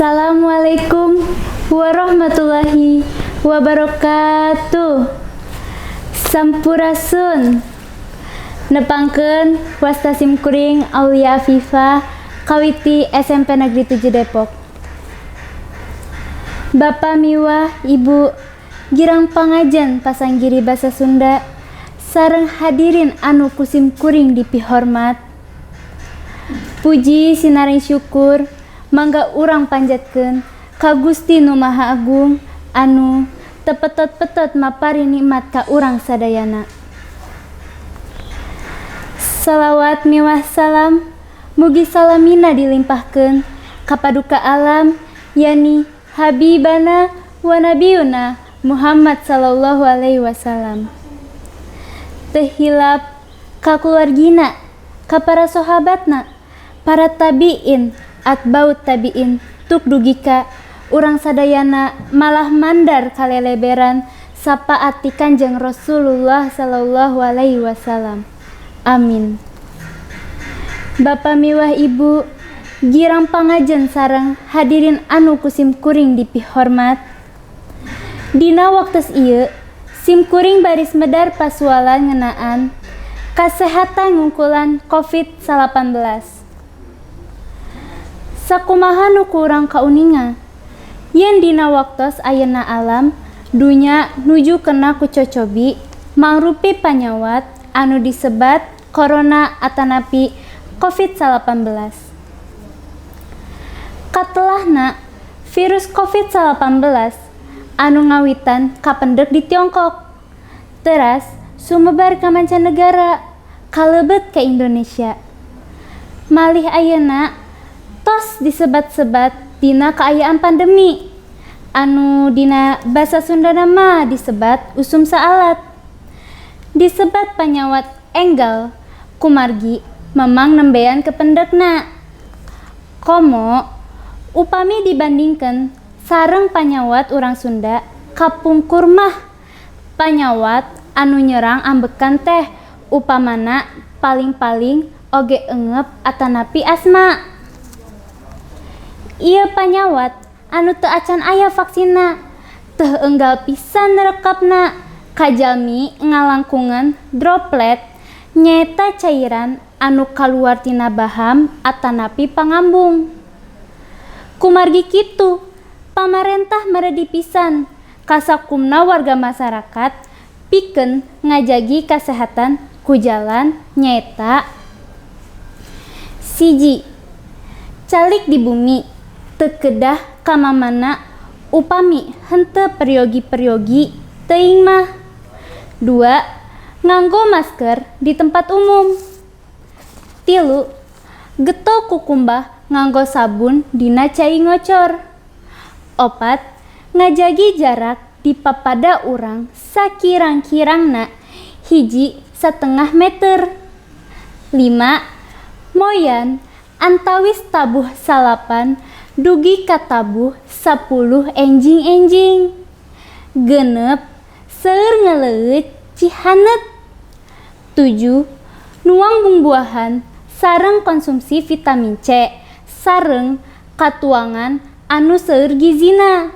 Assalamualaikum warahmatullahi wabarakatuh. Sampurasun. Nepangkeun, wasta sim kuring Aulia Afifa kawiti SMP Negeri 7 Depok. Bapak miwah Ibu, girang pangajen pasanggiri basa Sunda, sareng hadirin anu ku sim kuring dipihormat. Puji sinareng syukur mangga urang panjatkeun ka Gusti Nu Maha Agung anu teu petot-petot maparin nikmat ka urang sadayana. Salawat miwah salam mugi salamina dilimpahkeun ka paduka alam, yani Habibana wa Nabiyuna Muhammad sallallahu alaihi wasallam. Teu hilap ka keluargina, ka para sahabatna, para tabiin, atbaut tabiin, tuk dugi ka urang sadayana malah mandar kaleleberan sapaat ti Kanjeng Rasulullah sallallahu alaihi wasallam. Amin. Bapak miwah Ibu, girang pangajen sareng hadirin anu ku sim kuring dipihormat. Dina waktos ieu sim kuring baris medar pasualan ngeunaan kasehatan ngungkulan COVID-19. Sakumaha nu ku urang kauninga yen dina waktos ayeuna alam dunya nuju kena ku cocobi mangrupi panyawat anu disebat corona atanapi COVID-19. Katelahna, virus COVID-19 anu ngawitan kapendek di Tiongkok, teras sumebar ka mancanegara, kalebet ke Indonesia. Malih ayeuna tos disebat-sebat dina kaayaan pandemi anu dina basa Sundana mah disebat usum saalat, disebat panyawat enggal kumargi memang nembean kependekna, komo upami dibandingkan sareng panyawat urang Sunda kapungkur mah. Panyawat anu nyerang ambekan teh upamana paling-paling oge engep atanapi asma. Ieu panyawat anu teu acan aya vaksinna teh enggal pisan rekapna kajalmi ngalangkungan droplet, nyaeta cairan anu kaluar tina baham atanapi pangambung. Kumargi kitu, pamarentah meredi pisan kasakumna warga masyarakat pikeun ngajagi kasehatan ku jalan nyaeta: 1, calik di bumi teu kedah ka mamana upami henteu peryogi-peryogi teuing mah. 2, nganggo masker di tempat umum. 3, getol kukumbah nganggo sabun dina cai ngocor. 4, ngajagi jarak di papada urang sakirang-kirangna 1,5 meter. 5, moyan antawis tabuh 9 dugi ka tabuh 10 enjing-enjing. 6, seueur ngeleuit cihaneut. 7, nuang bumbuahan sareng konsumsi vitamin C sareng katuangan anu seueur gizina.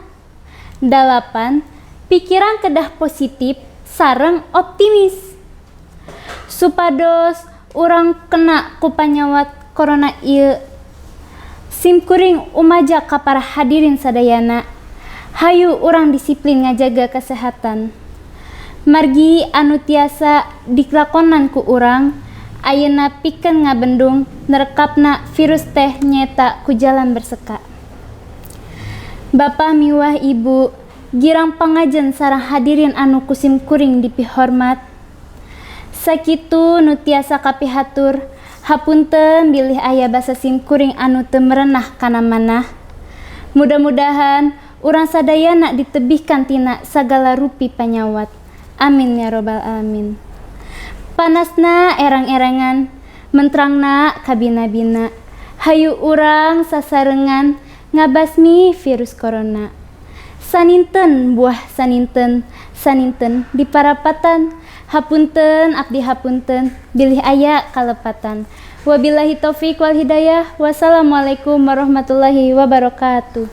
8, pikiran kedah positif sareng optimis supados urang kena ku panyawat corona ieu. Sim kuring umajak ka para hadirin sadayana, hayu urang disiplin ngajaga kesehatan, margi anu tiasa dilakonan ku urang ayeuna pikeun ngabendung nerekapna virus teh nyaeta ku jalan berseka. Bapak miwah Ibu, girang pangajen sareng hadirin anu ku sim kuring dipihormat, sakitu nu tiasa kapihatur. Hapunten bilih aya basa sim kuring anu teu merenah kana manah. Mudah-mudahan urang sadayana ditebihkan tina sagala rupi panyawat. Amin ya robbal alamin. Panasna erang-erangan, mentrangna kabina-bina, hayu urang sasarengan ngabasmi virus corona. Saninten buah saninten, saninten di parapatan. Hapunten, abdi hapunten bilih aya kalepatan. Wabillahi taufik wal hidayah. Wassalamualaikum warahmatullahi wabarakatuh.